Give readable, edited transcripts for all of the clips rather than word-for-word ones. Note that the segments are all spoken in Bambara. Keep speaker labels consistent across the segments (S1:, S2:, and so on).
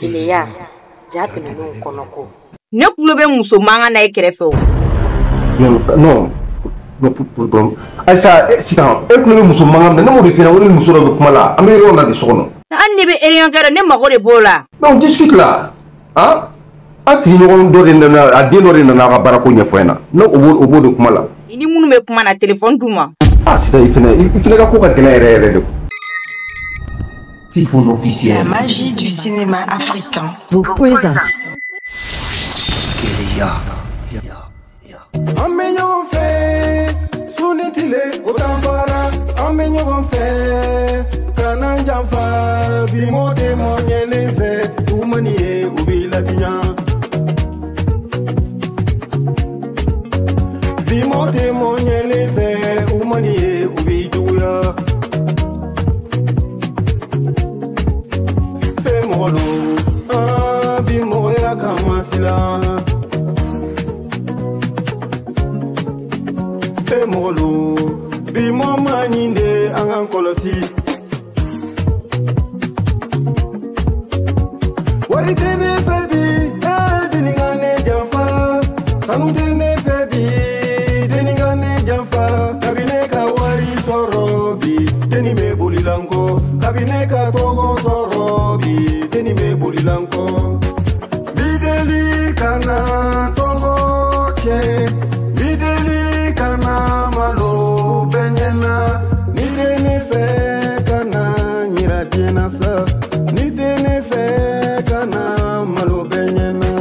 S1: Keleya ja tɛmɛnenw kɔnɔ ko ne kulo bɛ muso mankan na e kɛrɛfɛ o.
S2: Non non, Ayisa, sisan e kulo bɛ muso mankan na, ne m'o de f'i ɲɛna ko ne ni muso dɔ bɛ kuma la, an bɛ réunion na de so kɔnɔ.
S1: Hali ne bɛ réunion kɛ, ne mago de b'o la.
S2: Mais on discute là, hein? An sigiɲɔgɔn dɔ de nana, a den dɔ de nana a ka baarako ɲɛfɔ n ɲɛna, ne o b'o de kuma la.
S1: I ni minnu bɛ kuma na, téléphone d'u ma.
S2: Ah sisan i fɛnɛ ka ko ka gɛlɛn yɛrɛ yɛrɛ de.
S3: Typhoon officiel.
S4: La magie du cinéma africain
S5: vous présente.
S3: Keleya.
S6: An bɛ ɲɔgɔn fɛ su ni tile, o t'an fara. An bɛ ɲɔgɔn fɛ, kana janfa. Bi mɔ tɛ mɔ ɲɛlen fɛ, u mani ye u b'i latiɲa. Bi mɔ tɛ mɔ ɲɛlen fɛ, u mani ye u b'i juguya. Bɛɛ mɔgɔ lo, aa bi mɔgɔya kama silan. Bɛɛ mɔgɔ lo, bi mɔ ma ɲi de, an k'an kɔlɔsi. Wari tɛ ne fɛ bi, ee deni ka ne janfa. Sanu tɛ ne fɛ bi, deni ka ne janfa. Kabi ne ka wari sɔrɔ bi, deni bɛ boli la n kɔ. Kabi ne ka tɔgɔ sɔrɔ bi, deni bɛ boli la n kɔ. Bideli kana tɔgɔ tiɲɛ, bideli kana malo bɛɛ ɲɛna. Ni tɛ ne fɛ kana ɲira diɲɛ na sa. Ni tɛ ne fɛ kana malo bɛɛ ɲɛna.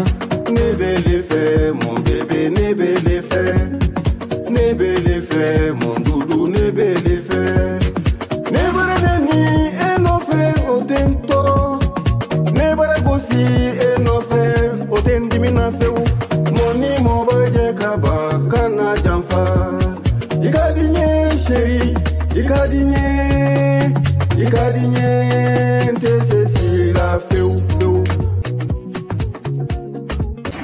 S6: Ne bɛ le fɛ mon bébé, ne bɛ le fɛ. Ne bɛ le fɛ mon doudou, ne bɛ le fɛ. Ne bara neni e nɔfɛ, o tɛ n tɔɔrɔ. Ne bara gosi e nɔfɛ, o tɛ n dimi na fewu. Mɔ ni mɔ bɛ jɛ ka ban, kana janfa. I ka di n ye chérie, i ka di n ye, i ka di n ye, n tɛ se si la fewu fewu.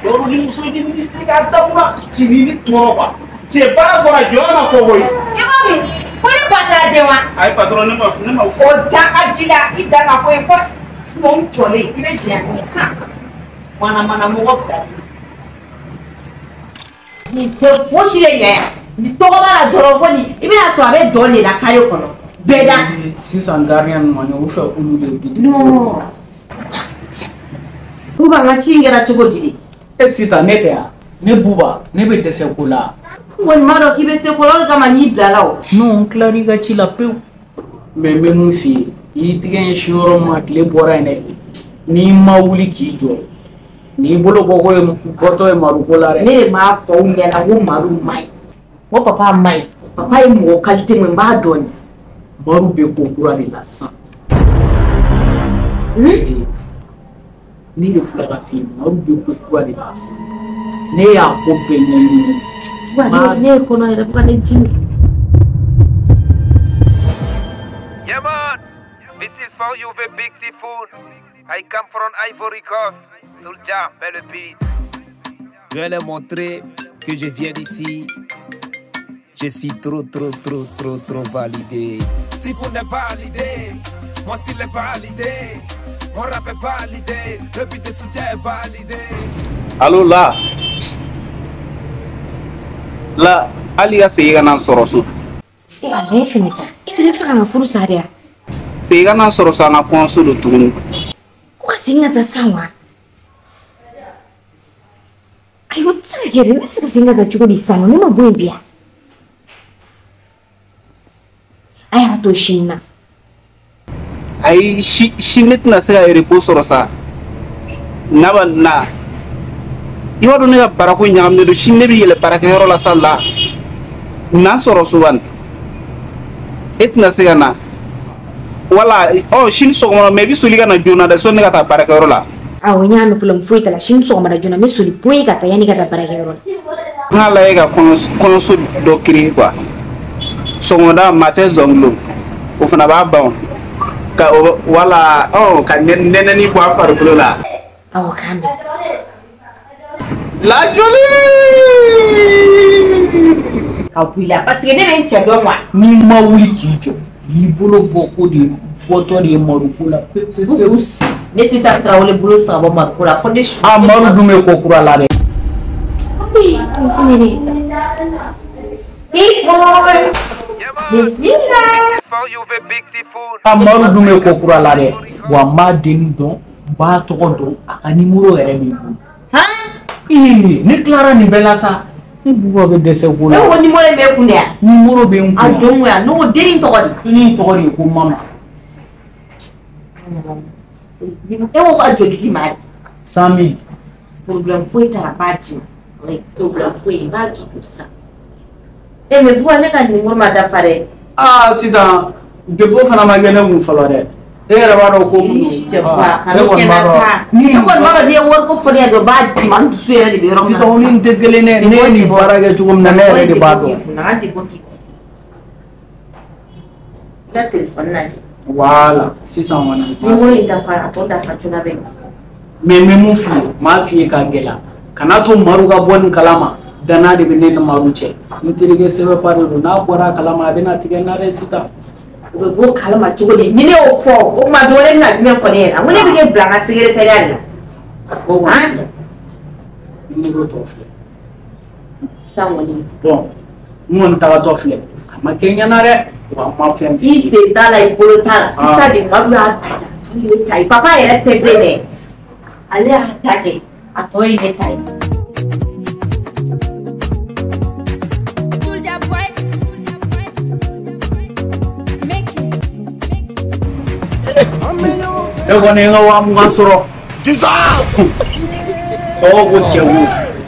S7: Dɔw ni muso ni minisiri ka dawula cɛ ni tɔɔrɔ quoi. Cɛ baara fɔra jɔn ma fɔ koyi.
S1: I ko mun ko ne ba taara den wa?
S7: Ayi patron, ne ma.
S1: O da ka di la, i da ka ko ye ko sumanw jɔlen, i bɛ jɛn a san mana mana mɔgɔ bilalen. Nin tɛ fosi de ɲɛ yan, nin tɔgɔ b'a la dɔrɔn ko nin i bɛna sɔrɔ a bɛ dɔn de la kare kɔnɔ bɛɛ da.
S8: Sisan gardien ninnu ma ɲɛ, u fɛ olu de bi.
S1: Non. Buba, n ka ci in kɛra cogo di de?
S8: E Sitan, ne tɛ yan, ne Buba, ne bɛ dɛsɛ ko la.
S1: N kɔni m'a dɔn k'i bɛ se ko la, o de kama n y'i bila la o.
S8: Non, n tilar'i ka ci la pewu. Mais n bɛ mun f'i ye, i y'i tigɛ ɲɛsin yɔrɔ min ma, tile bɔra yen dɛ. N'i ma wuli k'i jɔ, n'i bolo bɔ ko ye bɔtɔ ye maruko la dɛ.
S1: Ne de m'a fɔ aw ɲɛna ko Madu ma ɲi. N ko papa ma ɲi. Papa ye mɔgɔ qualité min, n b'a dɔn de.
S8: Maru bɛ ko kura de la sisan. Ne de filɛ ka f'i ye, Maru bɛ ko kura de la sisan. Ne y'a ko bɛɛ ɲɛɲini.
S1: Buba, ne ye kɔnɔ yɛrɛ bɛ ka ne dimi.
S9: Yeah man, this is for you the big Typhoon. I come from Ivory Coast. Soulja, mets le beat.
S10: Je vais leur montrer que je viens d'ici. Je suis trop, trop, trop, trop, trop validé.
S9: Typhoon est validé, mon style est validé, mon rap est validé, le beat de Soulja est validé.
S7: Allo la. La, hali ka segin ka na n sɔrɔ so.
S1: E a ye fɛnɛ sa, i fɛnɛ fɛ ka n ka furu sa de ya?
S7: Segin ka na n sɔrɔ so, an ka kɔɲɔso don tuguni.
S1: Ko ka segin ka taa sisan wa? Ayi, o tɛ se ka kɛ dɛ, ne tɛ se ka segin ka taa cogo di sisan nɔ, ne ma bɔ yen bi yan. A y'a to sini na.
S7: Ayi, si si ne tɛna se ka repos sɔrɔ sa. Na ba na. I b'a dɔn ne ka baarako ɲagaminen don, sini ne bɛ yɛlɛ baarakɛyɔrɔ la sa la. Na sɔrɔ so bani. E tɛna se ka na. Wala ɔ sini sɔgɔma, mais i bɛ soli ka na joona dɛ, sɔnni ne ka taa baarakɛyɔrɔ la.
S1: Awɔ, n y'a mɛn, problème foyi t'a la. Sini sɔgɔmada joona, n bɛ soli poyi ka taa yanni ka taa baarakɛyɔrɔ la.
S7: N k'a lajɛ ka kɔɲɔso dɔ créer quoi. Sɔgɔmada matin zɔnglo, o fana b'a ban ka o wala ɔ ka nɛnɛni bɔ a farikolo la.
S1: Awɔ, k'an bɛn.
S7: La jolie.
S1: Ka bɔ i la parce que ne bɛ n cɛ dɔn wa.
S8: N'i ma wuli k'i jɔ, n'i bolo bɔ ko de bɔtɔ de ye maruko la pewu pewu.
S1: U k'u sigi. Ne Sitan Tarawele bolo saba bɔ Maru ko la fo ne su.
S8: A Maru dun bɛ ko kura la dɛ. A Maru dun bɛ ko kura la dɛ. Wa n b'a denni dɔn, n b'a tɔgɔ dɔn, a ka nimoro yɛrɛ b'i bolo. Ee, ne tilara nin bɛɛ la sa. Ne Buba bɛ dɛsɛ ko la.
S1: Ne ko nimoro in b'e kun de yan?
S8: Nimoro bɛ n kun.
S1: A don kun yan, ne ko denni tɔgɔ di?
S8: Denni tɔgɔ de ye ko Mama.
S1: E ko ka joli d'i ma de?
S8: 100 000.
S1: Problème foyi t'a la, n b'a d'i ma. Problème foyi, n b'a k'i kun sisan. E mais Buba, ne ka nimoro ma dafa dɛ.
S8: Aa sisan, dépôt fana ma kɛ ne kun fɔlɔ dɛ. E yɛrɛ b'a dɔn ko mun don.
S1: Cɛ Buba, kana kɛ n na sa. Ne kɔni b'a dɔn n'i ye wariko fɔ ne ye dɔrɔn n b'a d'i ma, n dusu yɛrɛ de bɛ yɔrɔ min na
S8: sisan. O ni nin tɛ kelen dɛ. Ne ye nin baara kɛ cogo min na, ne yɛrɛ de b'a dɔn.
S1: Na ka dépôt k'i kun. I ka téléphone lajɛ.
S8: Voilà, sisan kɔni.
S1: Nimoro in dafa, a tɔ dafa joona bɛ.
S8: Mais n bɛ mun f'i ye, n b'a f'i ye k'a gɛlɛya. Kana to Maru ka bɔ nin kalama. Danaya de bɛ ne ni Maru cɛ. N terikɛ sɛbɛpa de don, n'a bɔra a kalama a bɛna tigɛ n na dɛ sisan.
S1: U bɛ bɔ kalama cogo di? Ni ne y'o fɔ, o tuma dɔ wɛrɛ bɛna jumɛn fɔ ne ɲɛna? N ko ne bɛ k'e bila n ka secrétariat de la.
S8: O kɔni filɛ. Nimoro tɔ filɛ.
S1: Sisan kɔni.
S8: Bon, n kɔni tagatɔ filɛ. A ma kɛ n ɲɛna dɛ. Wa n ma fɛn f'i
S1: I
S8: ye.
S1: sen t'a la, i bolo t'a la. Sisan de Madu y'a ta kɛ, a tɔ ye ne ta ye. Papa yɛrɛ tɛ bilen dɛ. Ale y'a ta kɛ, a tɔ ye ne ta ye.
S8: E kɔni ye n ka 20 000 sɔrɔ. Tɔgɔ ko cɛko,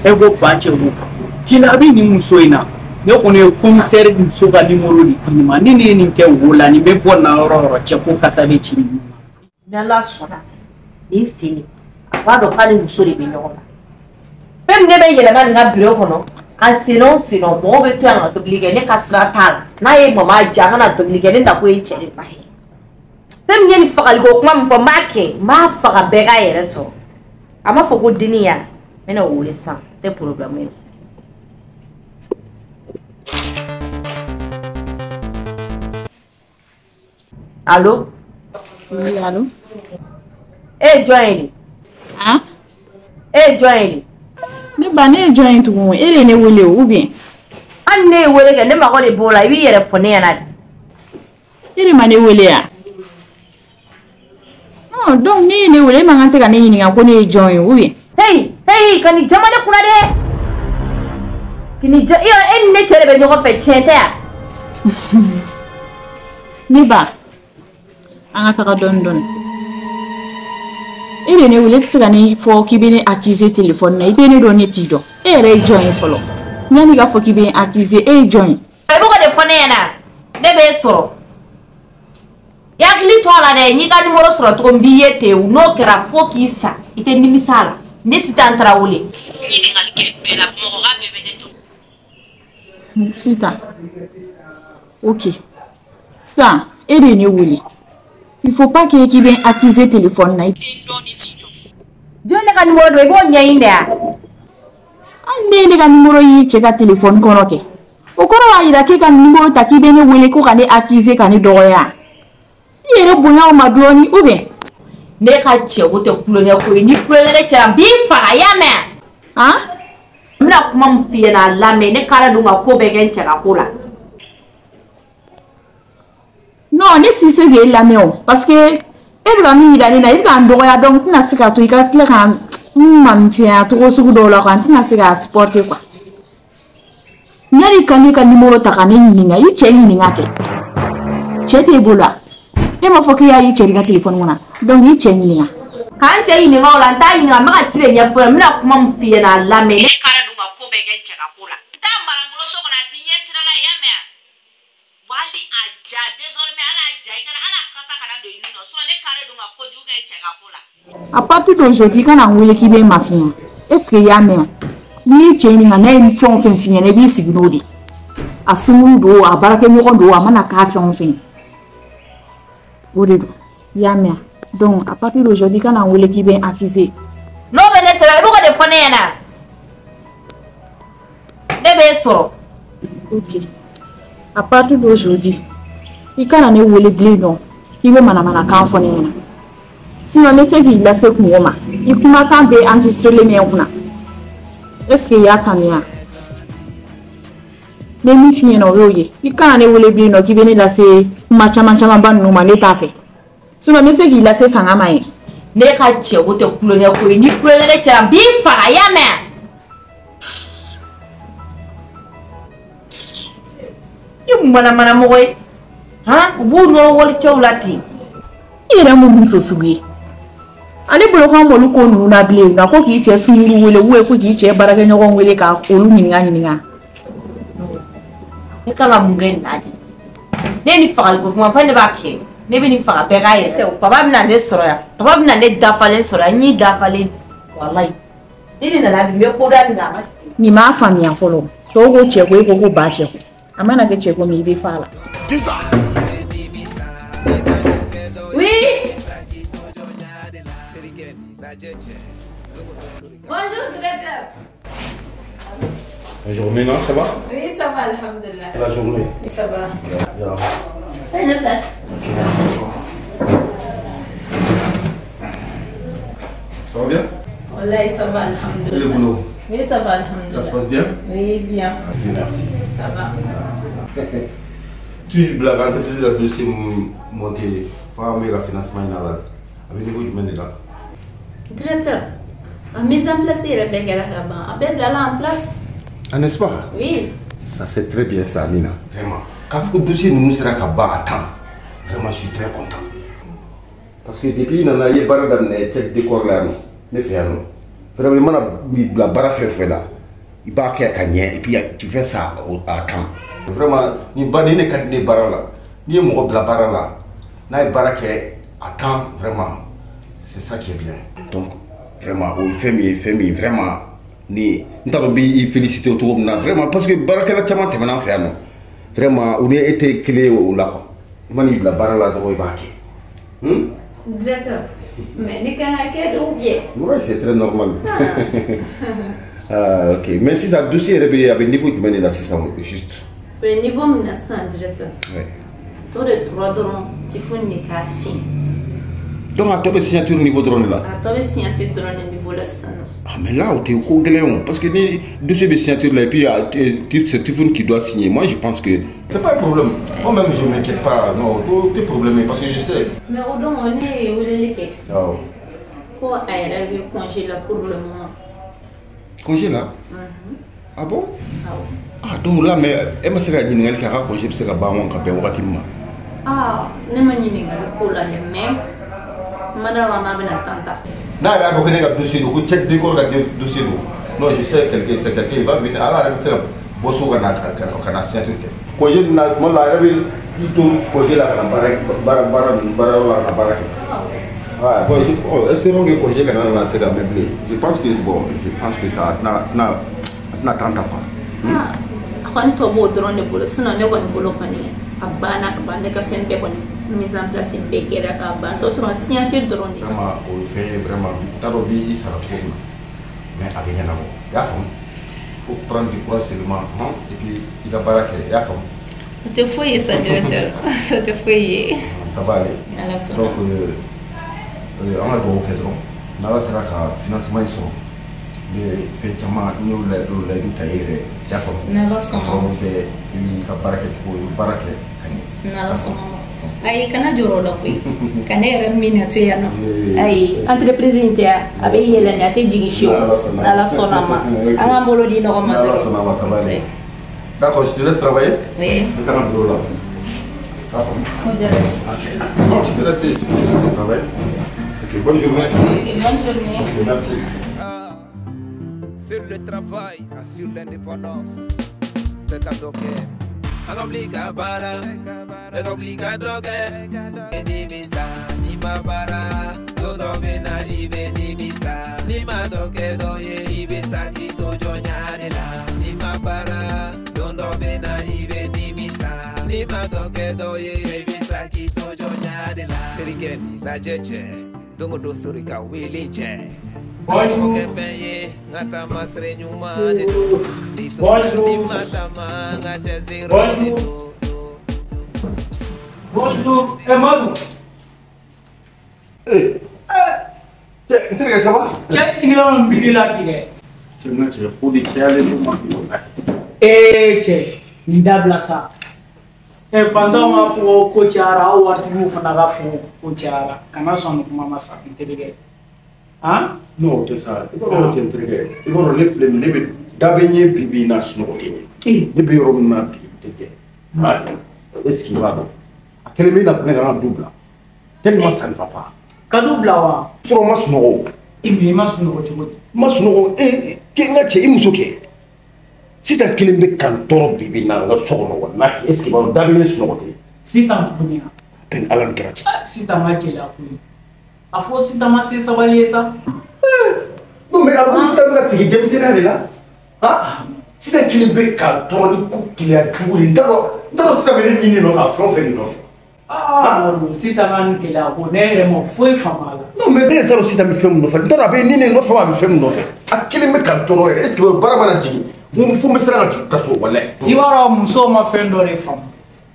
S8: e ko ba cɛko. Kila bɛ nin muso in na. Ne kɔni ye commissaire muso ka nimoro de di nin ma. Ni nin ye nin kɛ wo la, nin bɛ bɔ nin na yɔrɔ o yɔrɔ, cɛko kasa bɛ ci nin ma.
S1: Ni Ala sɔnna, nin sen nin, a b'a dɔn k'ale muso de bɛ ɲɔgɔn na. Fɛn min ne bɛ yɛlɛma nin ka bureau kɔnɔ, a senna o senna, mɔgɔw bɛ to yan ka tobili kɛ, ne ka sira t'a la. N'a ye mama ja, a kana tobili kɛ, ne nako ye cɛ de ba ye. Fɛn min ye nin fagaliko kuma min fɔ, n b'a kɛ, n b'a faga bɛɛ k'a yɛrɛ sɔrɔ. A m'a fɔ ko denni ya, n bɛna o wele sisan, o tɛ problème ye. Allo?
S3: Oui, allô?
S1: E ye jɔn ye de?
S3: Han?
S1: E ye jɔn ye de?
S3: Ne ba, ne ye jɔn ye tugun? E de ye ne wele o, ou bien?
S1: Hali ne ye wele kɛ, ne mago de b'o la, i b'i yɛrɛ fɔ ne ɲɛna de.
S3: E de ma ne wele ya? Non, donc ne ye ne wele, e man kan tɛ ka ne ɲininka ko ne ye jɔn ye, ou bien?
S1: Hey, hey, ka nin jama ne kunna dɛ. K'i ja, e ni ne cɛ de bɛ ɲɔgɔn fɛ, tiɲɛ tɛ yan?
S3: Ne ba, an ka taga dɔɔni dɔɔni. E de ye ne wele, e tɛ se ka ne fɔ k'i bɛ ne accuser téléphone na, i tɛ ne dɔn, ne t'i dɔn. E yɛrɛ ye jɔn ye fɔlɔ? Yanni i k'a fɔ k'i bɛ n accuser, e ye jɔn ye?
S1: I bɛ k'o de fɔ ne ɲɛna, ne b'e sɔrɔ. I hakili to a la dɛ, n y'i ka nimoro sɔrɔ cogo min, n b'i ye ten, n'o kɛra fo k'i sa, i tɛ nimisa a la. Ne Sitan Tarawele. Ɲininkali kɛ bɛɛ la, Bamakɔ ka bɛɛ bɛ ne dɔn.
S3: Sitan. Ok. Sisan, e de ye ne wele. Il faut pas que k'i bɛ n accuser téléphone na. I tɛ n dɔn, ne t'i dɔn.
S1: Jɔn ne ka nimoro dɔn, i b'o ɲɛɲini de ya?
S3: Hali ne ye ne ka nimoro y'i cɛ ka téléphone kɔnɔ kɛ. O kɔrɔ b'a jira k'e ka nimoro ta k'i bɛ ne wele ko ka ne accuser ka ne dɔgɔya. I yɛrɛ bonya o ma dɔɔni, ou bien?
S1: Ne ka cɛko tɛ kulonkɛ ko ye, ni kulonkɛ ne cɛ la, n b'i faga, i y'a mɛn wa?
S3: Han?
S1: N bɛna kuma min f'i ɲɛna, a lamɛn, ne k'ala don ka ko bɛɛ kɛ n cɛ ka ko la.
S3: Non, ne t'i se k'e lamɛn o, parce que e bɛ ka min yira ne na, i bɛ ka n dɔgɔya, donc n tɛna se k'a to i ka tila ka n maninfinya cogo sugu dɔw la quoi, n tɛna se k'a supporter quoi. Yanni ka ne ka nimoro ta ka ne ɲininka, i cɛ ɲininka kɛ. Cɛ t'e bolo wa? E m'a fɔ k'i y'a ye cɛ de ka téléphone kɔnɔ, donc i cɛ ɲininka.
S1: K'an cɛ ɲininka o la, n t'a ɲininka, n bɛ ka ci de ɲɛfɔ ye, n bɛna kuma min f'i ɲɛna, a lamɛn, ne k'ala don ka ko bɛɛ kɛ n cɛ ka ko la. N t'a mara n bolo so kɔnɔ, a t'i ɲɛ sira la, i y'a mɛn wa? Wa hali a ja, désormais hali a ja, i kana hali a kasa kana don i nun na, sinon ne k'ale don ka kojugu kɛ n cɛ ka ko la.
S3: À partir d'aujourd'hui, kana n wele k'i bɛ n mafiɲɛ. Est-ce que i y'a mɛn wa? N'i y'i cɛ ɲininka, n'a ye fɛn o fɛn f'i ɲɛna, i b'i sigi n'o de ye. A sunkuru don, a baarakɛɲɔgɔn don, a mana k'a fɛn o fɛn ye. O de don. I y'a mɛn wa? Donc à partir d'aujourd'hui, kana n wele k'i bɛ n accuser.
S1: N'o bɛ ne sɛbɛn, i b'o de fɔ ne ɲɛna. Ne b'e sɔrɔ.
S3: Ok. À partir d'aujourd'hui, i kana ne wele bilen nɔ k'i bɛ manamanakan fɔ ne ɲɛna. Sinon n bɛ se k'i lase kungo ma. I kumakan bɛ enregistré min kunna. Est-ce que i y'a faamuya? N bɛ min f'i ɲɛna o y'o ye. I kana ne wele bilen nɔ k'i bɛ ne lase kuma caman camanba ninnu ma, ne t'a fɛ. Sinon n bɛ se k'i lase fanga ma yen.
S1: Ne ka cɛko tɛ kulonkɛ ko ye, ni kulonkɛ ne cɛ la n b'i faga, i y'a mɛn? I manamana mɔgɔ ye, han, u b'u nɔrɔ walicɛw la ten.
S3: I yɛrɛ mun muso sugu ye? Ale bolo k'an m'olu ko ninnu na bilen, nka ko k'i cɛ sunkuru wele ou ko k'i cɛ baarakɛɲɔgɔn wele ka olu ɲininka ɲininka.
S1: Ne kan ka mun kɛ nin na de? Ne ni fagaliko kuma fɛn ne b'a kɛ. Ne bɛ nin faga bɛɛ k'a yɛrɛ tɛ o. Papa bɛna ne sɔrɔ yan. Papa bɛna ne dafalen sɔrɔ yan, n y'i dafalen. Walayi. Ni ne nana bi n bɛ ko da nin kan a ma sigi.
S3: Nin m'a faamuya fɔlɔ. Cɛw ko cɛ ko e ko ko ba cɛ ko. A mana kɛ cɛ ko min i bɛ fa la.
S5: Oui. Bonjour, directeur.
S2: La journée, non, ça va?
S5: Oui, ça va, alhamdoulilah.
S2: La journée?
S5: Oui, ça va.
S2: Bien.
S5: Prenez place.
S2: Ok, merci. Ça va bien?
S5: Wallahi, ça va, alhamdoulilah.
S2: Et le boulot?
S5: Oui, ça va, alhamdoulilah.
S2: Ça se passe bien?
S5: Oui, bien.
S2: Bien, merci.
S5: Ça va.
S2: Tu blagues, entreprise a dossier monté, faut avoir le financement avec le niveau du là.
S5: Directeur, la mise en place est bien en place.
S2: Ah, n'est-ce pas?
S5: Oui.
S2: Ça c'est très bien ça, Nina. Vraiment. Quand le dossier nous sera qu'à bas à temps, vraiment je suis très content. Parce que depuis il y a eu un check décor là, ne fait rien. Vraiment, la barre fait là. Il va et puis tu fais ça à temps. Vraiment, ni ne bara là, ni mon la bara là, n'a bara qui à temps vraiment, c'est ça qui est bien. Donc vraiment, on fait mieux, vraiment, ni nous t'avons bien félicité autour de nous, vraiment parce que bara qui la caman t'es maintenant fait non. Vraiment, on est été clé au là. Mani la bara là droit il va qui.
S5: Directeur, mais ni quand la ou bien.
S2: Ouais, c'est très normal. Ah, ok, mais si ça dossier est avec niveau du là, c'est ça juste.
S5: Le niveau 1900, directeur.
S2: Oui.
S5: Toi de 3 drons, tu fais une signature.
S2: Donc, à toi de signature niveau drone là.
S5: À toi de signature drone niveau là.
S2: Ah, mais là, tu es au Congolais, parce que les dossiers de signature là, et puis c'est Tifoun qui doit signer. Moi, je pense que. C'est pas un problème. Moi-même, je ne m'inquiète pas. Non, tu es problème parce que je sais.
S5: Mais au don, on est où les
S2: Ah.
S5: Quoi, elle a eu congé là pour le moment.
S2: Congé là? Ah bon? Ah oui. Ah donc là, mais elle m'a dit que elle a congé parce que elle a.
S5: Ah, ne m'a dit que la mais madame on a bien attendu.
S2: Non, elle a un dossier, donc check décor dossier. Non, je sais quelqu'un, c'est quelqu'un, il va venir. Alors, elle a bosso kana kana signature. Congé na moi la elle il tourne congé là kana bara bara bara bara bara. Ah bon, espérons que congé kana na c'est la même. Je pense que c'est bon, je pense que ça na na na tanta quoi.
S5: Ah, kɔni tɔ b'o dɔrɔn de bolo sinon ne kɔni bolo kɔni a banna ka ban ne ka fɛn bɛɛ kɔni mise en place bɛɛ kɛra ka ban tɔ tora signature dɔrɔn de.
S2: Vraiment o ye fɛn ye vraiment n t'a dɔn b'i sara cogo min na mais a bɛ ɲɛnabɔ i y'a faamu, faut prendre du courage seulement hein, et puis i ka baara kɛ i y'a faamu.
S5: O tɛ foyi ye sa directeur, o tɛ foyi ye.
S2: Ça va aller.
S5: Ala sɔnna.
S2: Donc an ka dugawu kɛ dɔrɔn n'Ala sera ka financement in sɔrɔ. Ne fɛn caman n y'o layidu ta e yɛrɛ i y'a faamu.
S5: N'Ala sɔnna.
S2: Ka sababu kɛ i b'i ka baara kɛ cogo i bɛ baara kɛ ka ɲɛ.
S5: N'Ala sɔnna ma. Ayi kana jɔrɔ o la koyi. Ka ne yɛrɛ min to yan nɔ. Ayi entreprise in tɛ yan a bɛ yɛlɛ a tɛ jigin fiyewu. N'Ala sɔnna ma. An k'an bolo di ɲɔgɔn ma dɔrɔn.
S2: N'Ala sɔnna ma ça va aller. D'accord, je te laisse travailler.
S5: Oui.
S2: Ne taara bureau la. T'a faamu.
S5: O diyara n ye.
S2: Ok. Non, tu peux laisser, tu peux te laisser travailler. Ok, bonne journée.
S5: Ok, bonne journée.
S2: Ok, merci.
S9: Sur le travail, assure l'indépendance.
S8: Bonjour. Bonjour. Bonjour. Bonjour. Eh Madou.
S2: Eh, N terikɛ ça va?
S8: Cɛ sigilen don miiri la bi dɛ.
S2: Cɛ n ka cɛ ko de cayalen don ma bi.
S8: Ee cɛ nin dabila sa. Fantanw b'a fɔ ko cayara aw waritigiw fana k'a fɔ ko cayara kana sɔn nin kuma ma sa n terikɛ. Han?
S2: Non o tɛ sa i b'a dɔn o tɛ n terikɛ i b'a dɔn ne filɛ nin ne bɛ da bɛ n ye bi bi in na sunɔgɔ tɛ n ye. Ne bɛ yɔrɔ min na bi n tɛ kɛ. Est-ce que i b'a dɔn a kɛlen bɛ i n'a fɔ ne ka n ka du bila tellement ça ne va pas.
S8: Ka du bila wa?
S2: Sɔrɔ n ma sunɔgɔ.
S8: Mais i ma sunɔgɔ cogo di?
S2: N ma sunɔgɔ n ka cɛ i muso kɛ. Sitan kelen bɛ kan tɔɔrɔ bi bi in na n ka so kɔnɔ walahi est-ce que i b'a dɔn da bɛ n ye sunɔgɔ tɛ.
S8: Sitan tuguni wa?
S2: Bɛn Ala ni kira cɛ.
S8: Sitan ma gɛlɛya koyi. A fɔ Sitan ma se sabali ye sa.
S2: Non mais a ko Sitan bɛ ka segin denmisɛnninya de la. Han? Sitan kelen bɛ kan tɔɔrɔ ni ko gɛlɛya jugu de n t'a dɔn Sitan bɛ ne ɲini nɔfɛ a fɛn o fɛn de nɔfɛ.
S8: Aa Sitan ka nin gɛlɛya ko ne yɛrɛ ma foyi faamu a la.
S2: Non mais ne yɛrɛ t'a dɔn Sitan bɛ fɛn min nɔfɛ n t'a dɔn a bɛ nin de nɔfɛ wa a bɛ fɛn min nɔfɛ. A kelen bɛ kan tɔɔrɔ yɛrɛ est-ce que baara mana jigin n fo n bɛ siran ka jigin kaso walahi.
S8: I b'a dɔn musow ma fɛn dɔ de faamu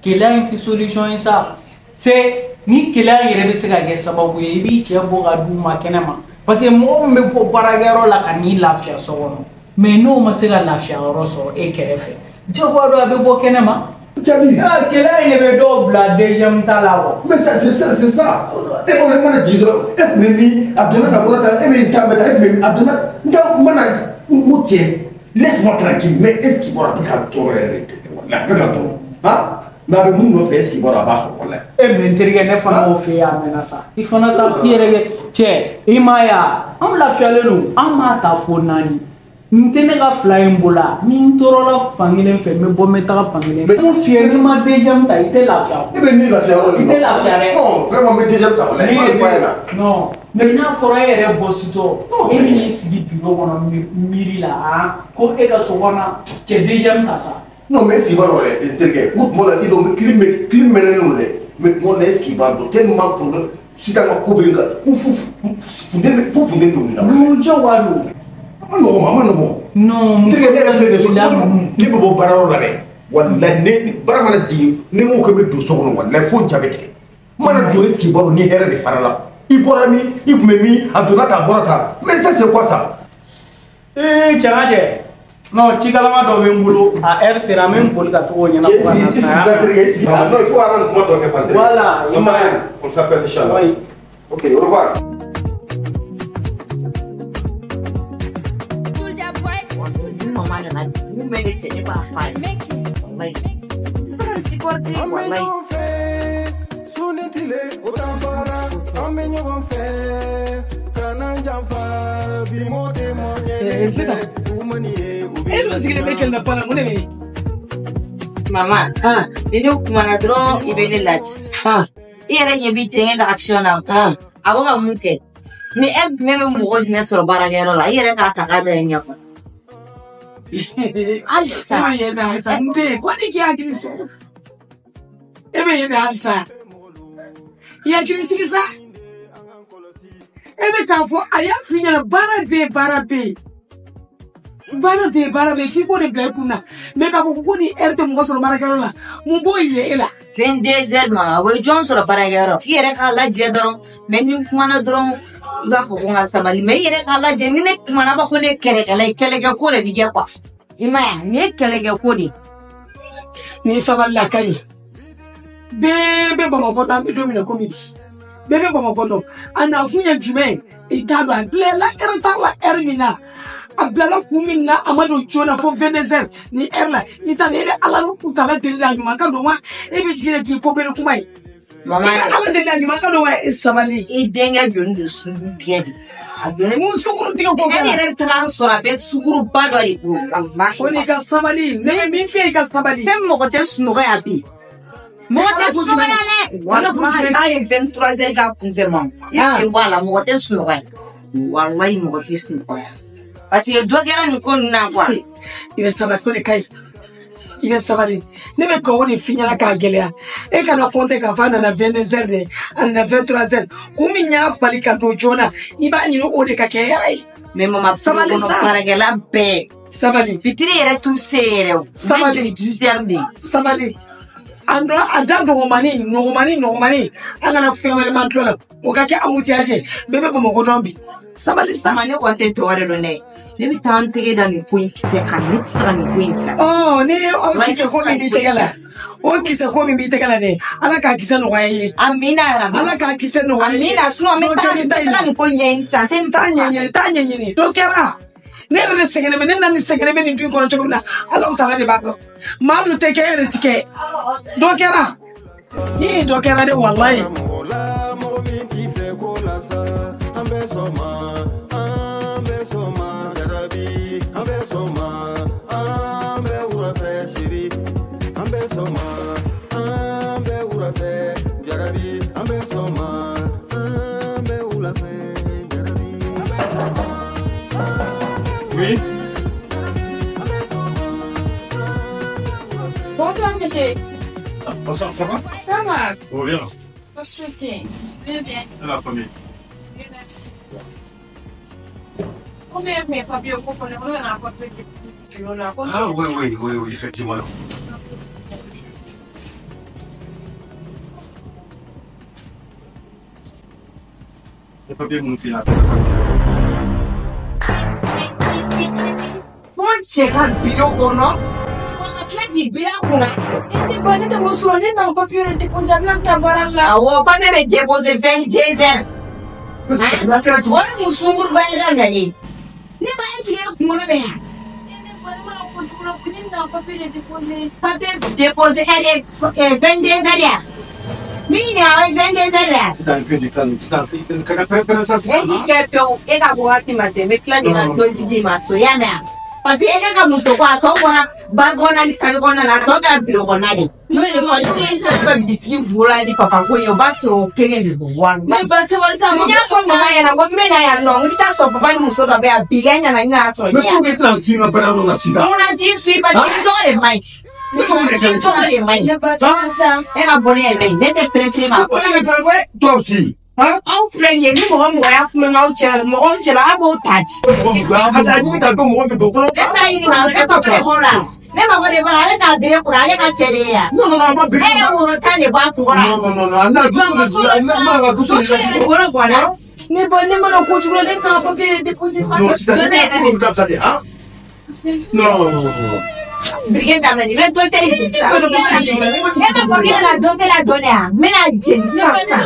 S8: gɛlɛya in tɛ solution ye sa c'est ni gɛlɛya yɛrɛ bɛ se ka kɛ sababu ye i b'i cɛ bɔ ka d'u ma kɛnɛ ma parce que mɔgɔ min bɛ bɔ baarakɛyɔrɔ la ka n'i lafiya so kɔnɔ mais n'o ma se ka lafiya yɔrɔ sɔrɔ e kɛrɛfɛ jagoya don a bɛ bɔ kɛnɛ ma.
S2: Jaabi.
S8: Gɛlɛya in de bɛ dɔw bila deuxième ta la wa.
S2: Mais ça c'est ça c'est ça. E kɔni mana jigin dɔrɔn e tun bɛ min a donna tan bɔra tan e bɛ tan bɛ tan e tun bɛ a donna n t'a n mana n ko cɛ laisse-moi tranquille mais est-ce qu'il bɔra a bɛ ka tɔɔrɔ yɛrɛ de walahi a bɛ ka tɔɔrɔ han mais a bɛ mun nɔfɛ est-ce qu'il bɔra a b'a sɔrɔ walahi.
S8: Mais n terikɛ ne fana y'o f'e ye a mɛnna sa i fana sa k'i yɛrɛ kɛ cɛ i m'a ye wa anw lafiyalen don an b'a ta fo 4. N tɛ ne ka 2 in bolo a ni n tɔɔrɔla fan kelen fɛ n bɛ bɔ n bɛ taga fan kelen fɛ. Mun f'i ye n'i ma deuxième ta i tɛ lafiya.
S2: Ne bɛ min lafiya yɔrɔ de
S8: i tɛ lafiya dɛ.
S2: Non vraiment n bɛ deuxième ta walahi n b'a fɔ a ɲɛna.
S8: Non mais n'a fɔra e yɛrɛ bɔsitɔ e bɛ n'i sigi bureau kɔnɔ miiri la han ko e ka so kɔnɔ cɛ deuxième ta sa.
S2: Non mais est-ce qu'il b'a dɔn dɛ n terikɛ n ko tuma dɔ la i dɔn clim mɛnɛnen don dɛ mais tuma dɔ la est-ce qu'il b'a dɔn tellement problème sisan ka ko bɛ n kan ko fo funteni fo funteni bɛ wuli la.
S8: Mun jagoya don.
S2: A ma nɔgɔn a ma nɔgɔn.
S8: Non muso
S2: ne yɛrɛ filɛ nin ye ne bɛ bɔ baarayɔrɔ la dɛ walahi ne baara mana jigin ne ko k'e bɛ don so kɔnɔ walahi fo ja bɛ tigɛ n mana don est-ce qu'il b'a dɔn ni hɛrɛ de fara la i bɔra min i tun bɛ min a donna tan a bɔra tan mais ça c'est quoi ça.
S8: Ee cɛ n ka cɛ non cikalama dɔ bɛ n bolo a heure sera n bɛ n boli ka taga o ɲɛnabɔ ka na sa.
S2: Non il faut an ka nin kuma tɔ kɛ fan
S8: voilà
S2: on s'appelle on s'appelle inchallah.
S8: Oui.
S2: Ok au revoir.
S1: Mama nana mun bɛ ne fɛ ne b'a f'a ye walayi n tɛ se ka nin supporter walayi.
S6: Su ni tile o danfara an bɛ ɲɔgɔn fɛ kana janfa bi mɔ tɛ mɔ ɲɛ
S4: Sitan e dun sigilen bɛ kɛlɛ la fana mun de bɛ yen.
S1: Mama ni ne kumana dɔrɔn i bɛ ne laji i yɛrɛ ɲɛ b'i denkɛ ka action na a bɛ ka mun kɛ ni e jumɛn bɛ mɔgɔ jumɛn sɔrɔ baarakɛyɔrɔ la i yɛrɛ k'a ta k'a da i ɲɛ kɔrɔ. Halisa.
S4: E bɛ yen de halisa n den ko ne k'i hakili sigi e bɛ yen de halisa i hakili sigi sa e bɛ k'a fɔ a y'a f'i ɲɛna baara bɛ yen baara bɛ yen baara bɛ yen baara bɛ yen f'i k'o de bila i kun na mɛ k'a fɔ ko ni ɛri tɛ mɔgɔ sɔrɔ baarakɛyɔrɔ la mun b'o yira e la.
S1: 22 heures ma o ye jɔn sɔrɔ baarakɛyɔrɔ i yɛrɛ k'a lajɛ dɔrɔn mɛ ni n kumana dɔrɔn i b'a fɔ ko n ka sabali mɛ i yɛrɛ k'a lajɛ ni ne kumana a b'a fɔ ko ne ye kɛlɛkɛla ye kɛlɛkɛ ko de bɛ kɛ kuwa. I m'a ye nin ye kɛlɛkɛ ko de ye.
S4: N'i sabali la a ka ɲi bɛɛ bɛ Bamakɔ dɔn an bɛ don min na komi bi bɛɛ bɛ Bamakɔ dɔn a nakun ye jumɛn ye i t'a dɔn a bilala retard la heure min na a bilala kun min na a ma don joona fo 22 heures ni heure la i t'a dɔn e bɛ Ala kutala deli la a ɲuman ka don wa e bɛ sigi de k'i popere kuma ye.
S1: Mama
S4: i bɛ Ala deli a ɲuman ka don wa e sabali.
S1: I denkɛ joli de sukuru tigɛ de. A joli
S4: mun sukuru tigɛ ko
S1: e yɛrɛ bɛ taga sɔrɔ a bɛ sukuruba dɔ de bolo. Walahi.
S4: O n'i ka sabali ne ye min f'e ye i ka sabali.
S1: Fɛn mɔgɔ tɛ sunɔgɔ yan bi. Mɔgɔ tɛ sunɔgɔ yan dɛ. Walahi n'a ye 23 heures k'a kunfɛ ma. I sen bɔ a la mɔgɔ tɛ sunɔgɔ yan. Walahi mɔgɔ tɛ sunɔgɔ yan. Parce que dɔ kɛra nin ko ninnu na quoi.
S4: I bɛ sabali ko de ka ɲi. I bɛ sabali ne bɛ kɔngɔ de f'i ɲɛna k'a gɛlɛya e kana kɔnte k'a fɔ a nana 22 heures de a nana 23 heures kun min y'a bali ka don joona i b'a ɲini o de ka kɛ hɛrɛ ye.
S1: Mais mama
S4: sabali sa
S1: baarakɛla bɛɛ.
S4: Sabali.
S1: Fitiri yɛrɛ t'u se yɛrɛ o.
S4: Sabali.
S1: U bɛ jigin 18 heures de.
S4: Sabali. A da nɔgɔmani nɔgɔmani nɔgɔmani an kana fɛn wɛrɛ man tulo la o ka kɛ embouteillage ye bɛɛ bɛ Bamakɔ dɔn bi. Sabali sa.
S1: Mama ne kɔni tɛ tɔ wɛrɛ dɔn dɛ. Ne bɛ taa n tɛgɛ da nin ko in kisɛ kan, ne tɛ se ka nin ko in bila.
S4: Ɔ ne o kisɛ ko min b'i tɛgɛ la, o kisɛ ko min b'i tɛgɛ la dɛ, Ala k'a kisɛ nɔgɔya i ye.
S1: Amina yarabi.
S4: Ala k'a kisɛ nɔgɔya i ye.
S1: Amina, sinon n bɛ taa nin ko ɲɛɲini sisan.
S4: Taa ɲɛɲini, taa ɲɛɲini. Dɔ kɛra. Ne yɛrɛ de sɛgɛnnen bɛ, ne na ni sɛgɛnnen bɛ nin du in kɔnɔ cogo min na, Ala taala de b'a dɔn. Maa dun tɛ kɛ, e yɛrɛ ti kɛ. Dɔ kɛra. Ii dɔ kɛra dɛ walayi.
S2: Oui.
S11: Bonsoir, monsieur.
S12: Ah, bonsoir, ça va?
S11: Ça va.
S12: Ça va bien?
S11: Soutien. Bien, bien.
S12: Et la famille?
S11: Bien, merci. Combien mes papiers au on a
S12: Ah oui, oui, oui, oui, effectivement. Les papiers nous filent la personne.
S1: Cɛ ka biro kɔnɔ ka tila k'i biri a kunna.
S11: Ne ba ne tɛ ko sɔrɔ ne nana papiye de déposer a bɛna taa baara la.
S1: Awɔ papiye bɛ déposer 22 heures. O ye mun sunkuruba ye daminɛ ye. Ne ba e sigi e kunkolo bɛ yan.
S11: Ne ba ne mana kojugu la ne nana papiye de déposer.
S1: Papiye déposer heure 22 heures yan. Min ɲininka o ye 22 heures yan.
S2: Sisan i bɛ kan sisan ka pɛrɛn sa sisan.
S1: E k'i kɛ pewu e ka wagati ma se n bɛ tila k'i ka dɔnsi d'i ma so y'a mɛn wa. Parce que e ka muso ko a tɔ bɔra ba kɔnɔna ni kari kɔnɔna na a tɔ kɛra biro kɔnɔna de. N'o ye kɔni e sera ka bisigi bolo di papa ko ye o b'a sɔrɔ o kelen de bɛ wari.
S11: Ne ba sabali sa.
S1: N y'a fɔ mama ɲɛna ko n bɛ na yan nɔ n bɛ taa sɔrɔ papa ni muso dɔ bɛ yan bi la n nana n nana sɔrɔ
S2: Mais pourquoi i tɛna n suit n ka baara yɔrɔ la sisan?
S1: Mun na n t'i suit parce que n tɔgɔ de man ɲi.
S2: Ne ka mun de kɛ
S1: N tɔgɔ de man ɲi.
S11: Ne ba sabali sa.
S1: E ka bɔ ne yɛrɛ ye ne tɛ pressé ma.
S2: E bɛ taa toi aussi.
S1: Aw filɛ nin ye ni mɔgɔ mɔgɔ y'a kulonkɛ aw cɛ la mɔgɔw cɛla a b'o ta di.
S2: A ɲini ka dɔn mɔgɔ min don fɔlɔ.
S1: Ne t'a ɲini ka ne mako de b'o la. Ne mako de b'o la ale t'a bere kunna ale ka cɛ de ye yan.
S2: Non non non a ma bere.
S1: E ye woro tan de bɔ a kun kɔrɔ.
S2: Non non non non a n'a dusu de n'a ka dusu de.
S1: Woro bɔ la.
S11: Ne ba ne mana kojugu la ne nana papiye de déposer.
S2: Non sisan ne tɛ ko dabila de han. Non.
S1: Briquet daminɛ nin bɛ dossier in sisan. Ne b'a fɔ k'i bɛna dossier ladon ne yan n bɛna jeni sisan sisan.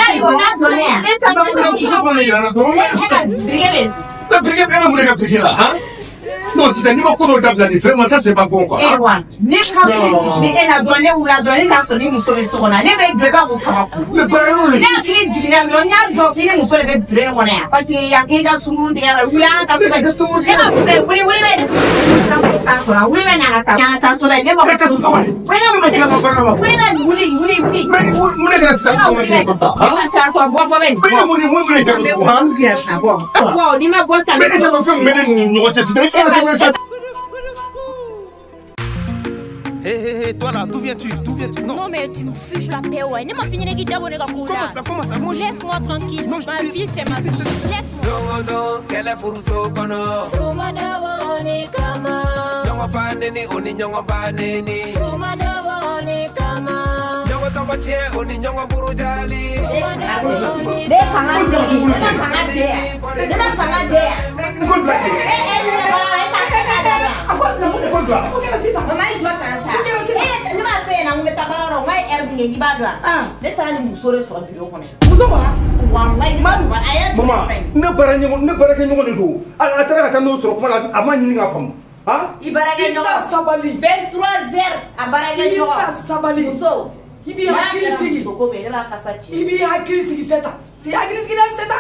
S1: Ayiwa n'a donna yan.
S2: E
S1: ka briquet bɛ.
S2: Mais briquet e bɛ mun de kɛ briquet la han? Non sisan n'i ma ko dɔ dabila nin vraiment ça c'est pas bon quoi.
S1: Ayiwa ne ka jigin e la dɔrɔn ne wulila dɔrɔn ne n'a sɔrɔ ni muso bɛ so kɔnɔ ne bɛ don i b'a ko kabako.
S2: Mais baara yɔrɔ de.
S1: Ne hakili jiginna dɔrɔn n y'a dɔn k'i ni muso de bɛ biro in kɔnɔ yan parce que yan k'i ka sunkurun tigɛ la wuli an ka taa so bɛ. Ne ma fɛ wuli wuli bɛ. Wuli bɛ na ka taa an ka taa so bɛ ne ma.
S2: Wuli ka
S1: wuli wuli wuli wuli.
S2: Mais mun de kɛra sisan?
S1: Ne ka sira tɔ bɔ bɔ bɛ nin.
S2: Mais mun mun de kɛra han?
S1: Bɔ bɔ n'i ma bɔ sisan.
S2: Mais e t'a dɔn fɛn min bɛ ne ni ɲɔgɔn cɛ sisan.
S9: Hé hé hé, toi là, d'où viens-tu? D'où viens-tu? Non.
S5: Non mais tu me fiches la paix, ouais. Ne m'a fini de guider.
S9: Comment ça? Comment ça? Moi,
S5: laisse-moi tranquille.
S9: Non, je
S5: ma vie, c'est ma vie. Laisse-moi.
S9: Dongo kele furuso kono.
S5: Fruma dawa kama.
S9: Nyongo fa neni oni nyongo ba neni.
S5: Fruma dawa kama.
S9: Nyongo tongo che oni nyongo burujali.
S1: Ne fanga de, ne ma fanga de, ne ma fanga de. Eh eh, ne ma fanga de, mama i jɔ tan sa. Ne b'a fɛ ɲɛna n ko n bɛ taa baara yɔrɔ n ko a ye heure min kɛ k'i b'a dɔn wa? Ne taara ni muso de sɔrɔ bureau kɔnɔ.
S4: Muso wa?
S1: Walayi ne ma a yɛrɛ tun
S2: Mama, ne baarakɛɲɔgɔn de don. A taara ka taa n'o sɔrɔ kuma la a ma ɲini k'a faamu. Han?
S1: I baarakɛɲɔgɔn.
S4: Sabali.
S1: 23 heures a baarakɛɲɔgɔn.
S4: Sita sabali.
S1: Muso.
S4: I b'i hakili sigi.
S1: Muso ko bɛ ne b'a kasa ci.
S4: I b'i hakili sigi Seta. Si hakili sigi dɛ Seta.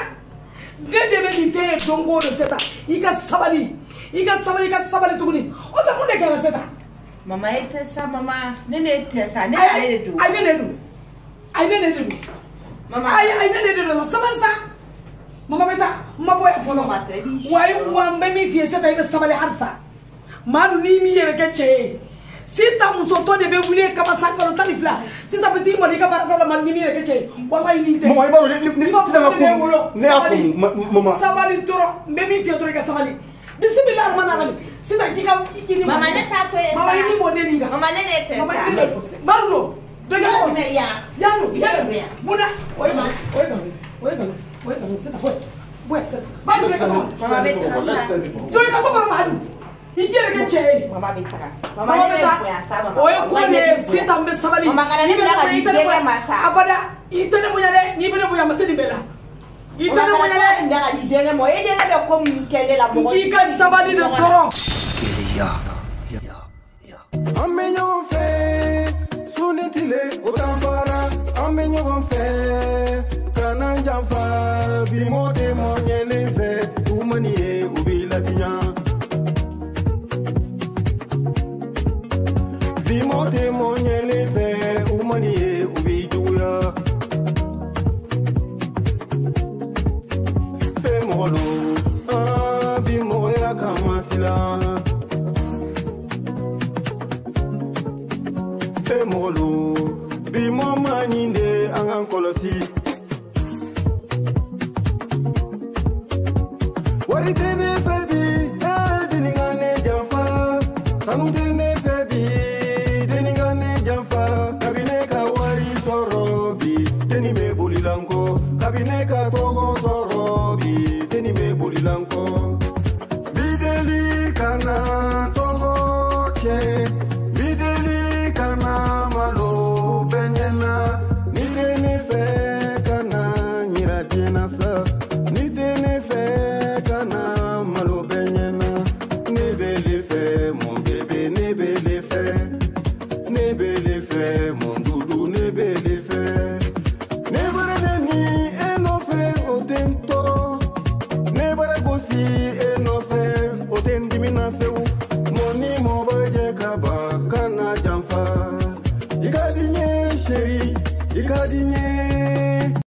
S4: Ne de bɛ nin fɛn ye don o don Seta. I ka sabali. I ka sabali, i ka sabali tuguni. O tɛ mun de kɛra Seta?
S1: Mama e tɛ sa mama, ne ne tɛ sa, ne ale de don.
S4: Ayi ne de don. Ayi ne de don.
S1: Mama
S4: ayi ne de don sabali sa. Mama bɛ taa, n ma bɔ yan fɔlɔ. Wa wa n bɛ min f'i ye Seta i bɛ sabali halisa. Maa dun n'i m'i yɛrɛ kɛ cɛ ye. Sita musotɔ de bɛ wuli kama san kalo 12. Sita bɛ t'i mɔni i ka baarakɛyɔrɔ la ma ni m'i yɛrɛ kɛ cɛ ye. Walayi ni tɛ.
S2: Mama i b'a dɔn ne sisan ka ko ne y'a faamu mama.
S4: Sabali dɔrɔn n bɛ min f'i ye dɔrɔn i ka sabali. Bisimilahi rahmani rahim. Sita k'i ka i k'i ni.
S1: Mama ne t'a to yen sa.
S4: Mama i ni bɔ ne ni kan.
S1: Mama ne de tɛ sa.
S4: Mama i ni de don. Madu don. Dɔ kɛ sɔrɔ. Yanu yanu. Munna o ye nkalon o ye nkalon o ye nkalon o ye nkalon Sita bɔ. Bonya kisɛ ba don i ka so kɔnɔ.
S1: Mama bɛ taga sa.
S4: Don i ka so kɔnɔ Mahadu. I jɛrɛ kɛ cɛ ye.
S1: Mama bɛ taga.
S4: Mama bɛ
S1: bonya sa mama.
S4: O ye ko de ye Sitan bɛ sabali.
S1: Mama kana ne bila ka di denkɛ ma sa.
S4: Abada i tɛ ne bonya dɛ, n'i bɛ ne bonya a ma se nin bɛɛ la. I tɛ ne bonya dɛ.
S1: Mama kana ne bila ka di denkɛ ma, e denkɛ bɛ ko min kɛ ne la mɔgɔ si.
S4: K'i ka sabali de dɔrɔn.
S10: Keleya.
S6: An bɛ ɲɔgɔn fɛ su ni tile o t'an fara, an bɛ ɲɔgɔn fɛ kana janfa, bi mɔ tɛ mɔ ɲɛlen fɛ, u man'i ye u b'i latiɲa. Bi mɔ tɛ mɔ ɲɛlen fɛ, u man'i ye u b'i juguya. Fɛn mɔgɔ lo, aa bi mɔgɔya kama silan. Fɛn mɔgɔ lo, bi mɔ ma ɲi de an k'an kɔlɔsi. Wari tɛ ne fɛ bi, deni ka ne janfa. Sanu tɛ ne fɛ bi, deni ka ne janfa. Kabi ne ka wari sɔrɔ bi, deni bɛ boli la n kɔ. Kabi ne ka tɔgɔ sɔrɔ bi, deni bɛ boli la n kɔ. Bideli kana tɔgɔ tiɲɛ, bideli kana malo bɛɛ ɲɛna. Ni tɛ ne fɛ kana yira diɲɛ na sa.